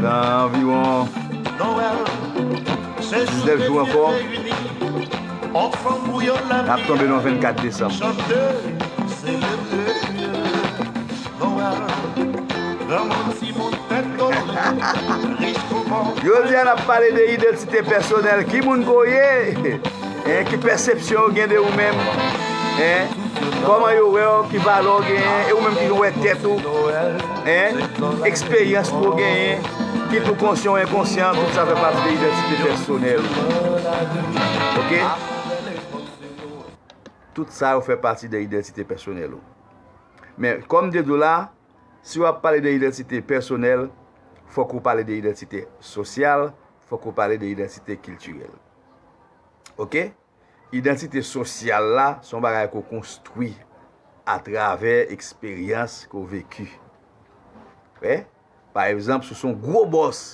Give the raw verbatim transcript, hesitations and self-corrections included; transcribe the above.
Nan anviwon diznèf jou ankò, n ap tonbe nan vennkat desanm. Jodi a, n ap pale de idantite pèsonèl. Ki moun ke w ye? Hein? Ki pèsepsyon yo gen de ou menm? Hein? Kòman yo wè w? Ki valè w genyen? E ou menm ki jan w wè tèt ou? Hein? Eksperyans ke w genyen, kit ou konsyan ou enkonsyan, tout sa fè pati de idantite pèsonèl ou. Oke? Tout sa yo fè pati de idantite pèsonèl ou. Men, kòm m te di w la, si w ap pale de idantite pèsonèl, fòk ou pale de idantite sosyal, fòk ou pale de idantite kiltirèl. Oke? Idantite sosyal la, se yon bagay ke w konstwi atravè eksperyans ke w veki. Wè? Pa egzanp, si w se yon gwo bòs,